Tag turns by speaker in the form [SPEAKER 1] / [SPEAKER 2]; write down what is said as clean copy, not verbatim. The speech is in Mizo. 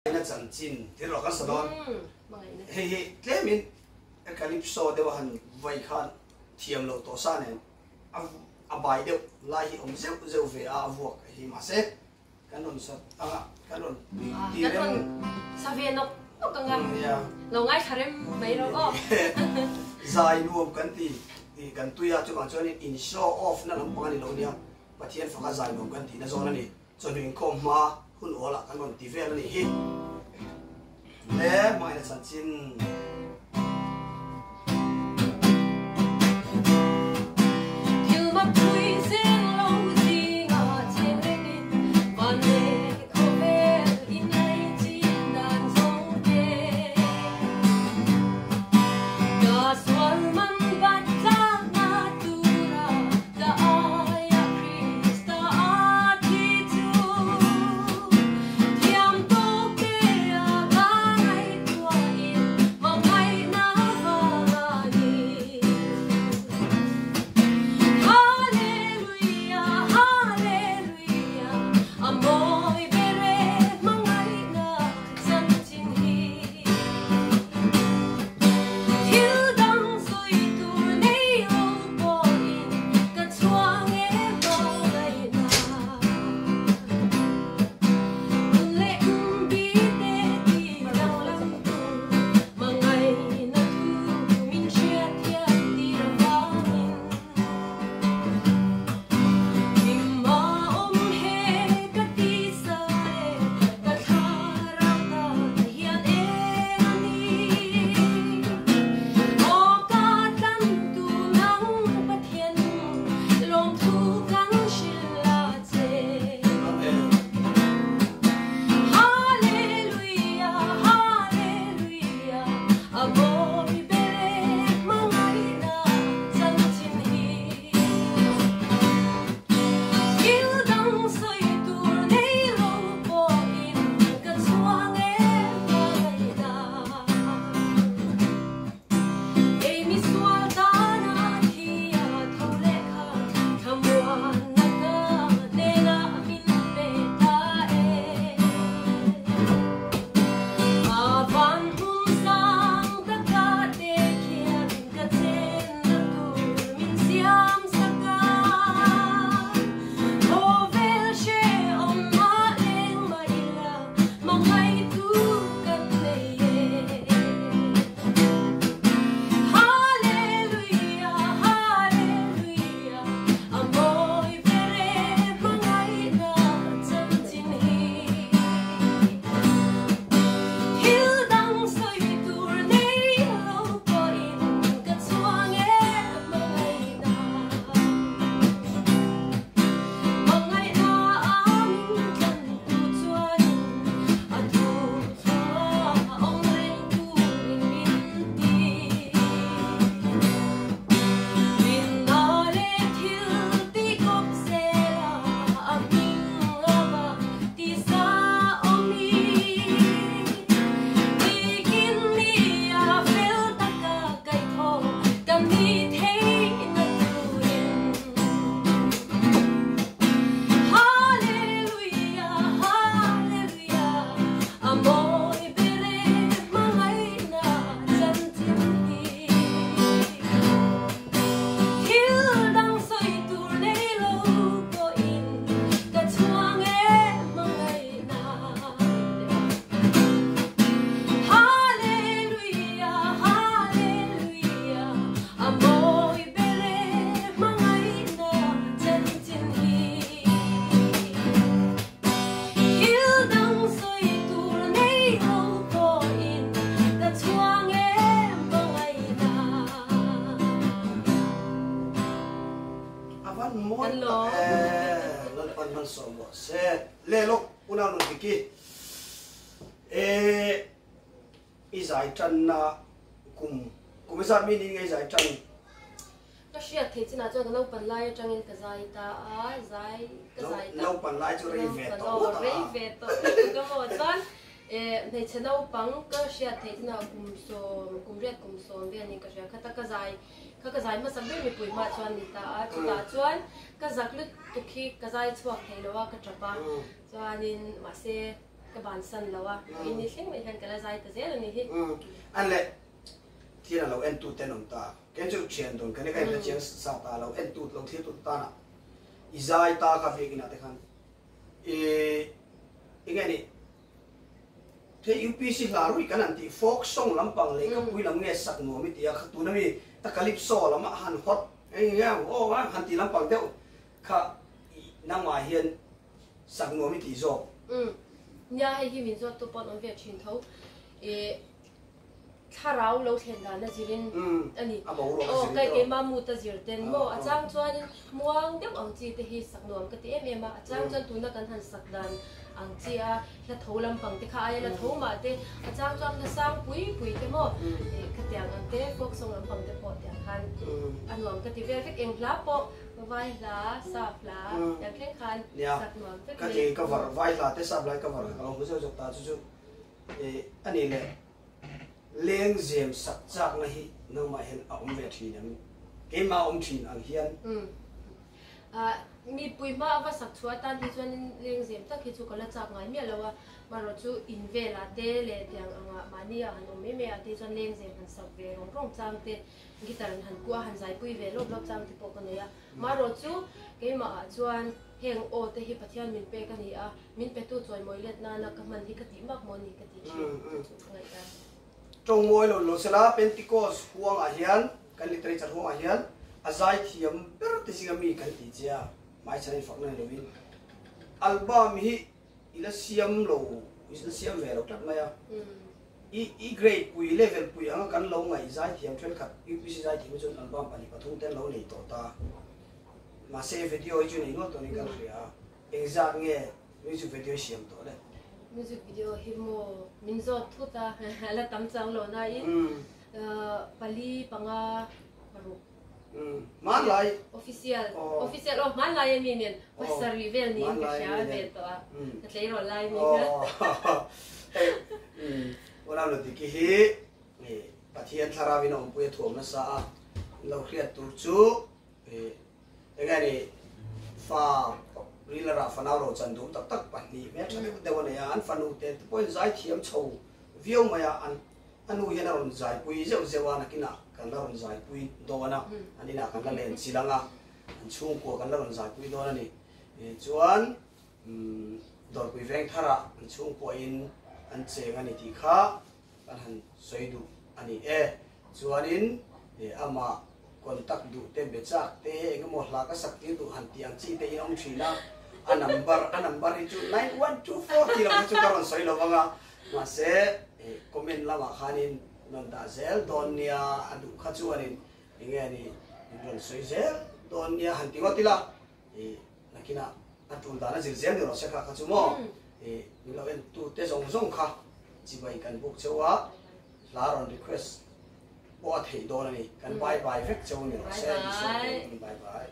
[SPEAKER 1] Hmangaihna chanchin thil rawh kan sa dawn. Hei hi tlemin Calypso deuh a han vai khan thiam loh tawh sa nen a bai deuh lai hi awm zeuh zeuh ve a, a vuak hi mahse kan rawn sa anga kan rawn
[SPEAKER 2] ti rem. Kan rawn sa ve nawk nawk anga lo ngaithla rem mai rawh aw.
[SPEAKER 1] Zai nuam kan ti tih kan tui a, chuvang chuanin in show off na lampang a ni lo nia, Pathian faka zai nuam kan tihna zawn a ni. Chawhnu inkhawm hma hun awlah kan rawn ti vel a nih hi. Le hmangaihna chanchin.
[SPEAKER 2] Thil mak pui zeng lo zingah cheng rengin van leh khawvel inlaichin dan zawng te. Ka sual man bat tlakna tura Ka aia Krista a thi chu thiam tawk te a ka ngaihtuahin hmangaihna vang a ni. Hallelujah, Hallelujah, a mawi ber e hmangaihna chanchin hi. Thil dang sawi tur nei lo pawhin ka chhuang e hmangaihna. Nun leh bite ti danglam tur hmangaihna thu min hriat hian tir avangin. Hlimma awm he ka ti sa e, ka thlarau tan hian eng a ni. Aw ka tlan tu nang Pathian lawmthu kan hrilh a che. Hallelujah, Hallelujah, a mawi ber e hmangaihna chanchin hi. Thil dang sawi tur nei lo pawhin ka chhuang e hmangaihna. Kei mi sual tana thi a tho leh kha thlamuanna ka hnenah min pe ta e. A van hmun sang taka te khian ka chenna tur min siam sak a. Khawvel hrehawm mah leng mah ila hmangaihtu kan nei e. Hallelujah, Hallelujah, a mawi ber e hmangaihna chanchin hi. Thil dang sawi tur nei lo pawhin ka chhuang e hmangaihna. Hmangaihna a min tlantu chuanin a thu thlunga awm reng turin min ti. Rinna leh thil tih kawp zela a hming a va ti sa awm i. Nikin ni a fel taka kaihthawh kan ni theihna turin. Hallelujah, Hallelujah, a mawi ber e hmangaihna chanchin hi. Thil dang sawi tur nei lo pawhin ka chhuang e hmangaihna. Hallelujah, Hallelujah, a mawi ber e hmangaihna chanchin hi. Thil dang sawi tur nei lo pawhin ka chhuang e hmangaihna.
[SPEAKER 1] A van mawi tak e, Lalpan hmansawm rawh se. Le lawk unau nun Vicky, e i zai tanna kum kum i zat mi niin nge i zai tan?
[SPEAKER 2] Ka hriat theih chinah chuan ka naupan lai atangin ka zai ta a, zai ka zai ta.
[SPEAKER 1] Naupan lai chu rei ve tawh ngawt
[SPEAKER 2] ang a. Rei ve tawh ka maw chuan hmeichhe naupang ka hriat theih chinah kum sawm kum riat kum sawm vel niin ka hria kha ta ka zai kha ka zai hmasa ber mipui hmah chuan ni ta a, chutah chuan ka zak lutuk hi ka zai chhuak thei lo a ka tap a, chuanin mahse. ka bansan lo a, vawiin ni thleng mai hian ka la zai ta zel a ni hi.
[SPEAKER 1] An leh thil a lo en tu ten awm ta, kei chu thian dun ka ni ka inhre chiang sa ta lo en tu lo thlir tu tan ah i zai ta kha biakinn ah te khan i enge ni the UPC hla rui kan han tih folk song lampang leh ka pui lam nge sak nuam i ti a kha tuna mi ta calypso lam ah han hot eng nge aw han ti lampang deuh kha i nangmah hian sak nuam i tih zawk.
[SPEAKER 2] Umm. Nia hei hi min zawt tu pawh an awm ve thin tho. Ih thlarau lo thlen dan a zirin a ni.
[SPEAKER 1] A boruak a
[SPEAKER 2] Aw
[SPEAKER 1] zir
[SPEAKER 2] kai
[SPEAKER 1] tawh.
[SPEAKER 2] keimah mut a zir ten maw a chang chuanin muang deuh ang chi te hi sak nuam ka ti em em a. A chang chuan tuna kan han sak dan ang chi a hla tho lampang te kha aia la tho mah te a chang chuan hla sang pui pui te maw ih khatiang ang te folk song lampang te pawh tiang khan a nuam ka ti vel vek eng hla pawh Vai hla, sap hla, tiang thleng khan sak nuam vek
[SPEAKER 1] mai. Ka ti cover vai hla te sap lai cover kha ka lo hmu zeuh zeuh ta chu chu a ni leh leng zem sak chakna hi nangmah hian a awm ve thin em? Keimah a awm thin ang hian.
[SPEAKER 2] Mipui hma a va sak chhuah atan hi chuan leng zem tak hi chu ka la chak ngai miah lo a, marawh chu in velah te leh tiang angah mahni ah han awm mai mai ah te chuan leng zem han sak ve rawng rawng chang te Guitar in han kuah han zaipui ve lawp lawp chang te pawh ka nei a. Marawh chu keimah ah chuan heng aw te hi Pathian min pek a ni a, min petu chawimawi let nana ka hman hi ka tih mak maw ni ka ti thin chu chu ka ngaihdan.
[SPEAKER 1] Tawngmawi lo lo sela Pentecost huangah hian kan literature huangah hian a zaithiam ber te zinga mi kan tih che a, hmaichhan in fakna ni lovin album hi I la siam lo, i la siam ve lo tlat mai a. I i grade pui, level pui anga kan lo ngaih zaithiam thenkhat UPC zaithiam hi chuan album pahnih pathum te an lo nei tawh ta. Mahse video hi chu nei nual tawhin kan hria a. Engzat nge music video i siam tawh le?
[SPEAKER 2] Music video hi maw min zawt thut a, a la tam chang lo nain pali panga paruk.
[SPEAKER 1] Hmanlai.
[SPEAKER 2] Official. Official aw hmanlai a mi nen pasarih vel niin ka hria ve tawh a. Ka tleirawl lai mi kha.
[SPEAKER 1] Hei Unau Lutiki hi Pathian thlarauin a awmpui a thuam nasa a, lo hriat tur chu enge ni fa Rilara fanau ro chan duh tak tak pahnih hmeltha deuh deuh a nei a, an fanu te pawhin zaithiam chho viau mai a, an A nu hian a rawn zaipui zeuh zeuh a, nakinah kan la rawn zaipui dawn a, an inah kan la len chilh ang a, an chhungkua kan la rawn zaipui dawn a ni. Chuan Dawrpui veng tharah an chhungkuain an cheng a ni tih kha kan han sawi duh a ni e. Chuanin amah contact duh te, be chak te, eng emaw hla ka sak tir duh han tih ang chi te in awm thin a, a number a number hi chu 9124 tih lo kha chu ka rawn sawi lo vang a, mahse comment lamah khanin rawn dah zel dawn nia a duh kha chuanin eng nge ni in rawn sawi zel dawn nia han ti ngawt ila nakinah a tul dan a zir zel ni rawh se kha kha chu maw min lo en tu te zawng zawng kha chibai kan buk cheu a hla rawn request pawh a theih dawn a ni kan bye bye vek cheu ni rawh se bye
[SPEAKER 2] bye.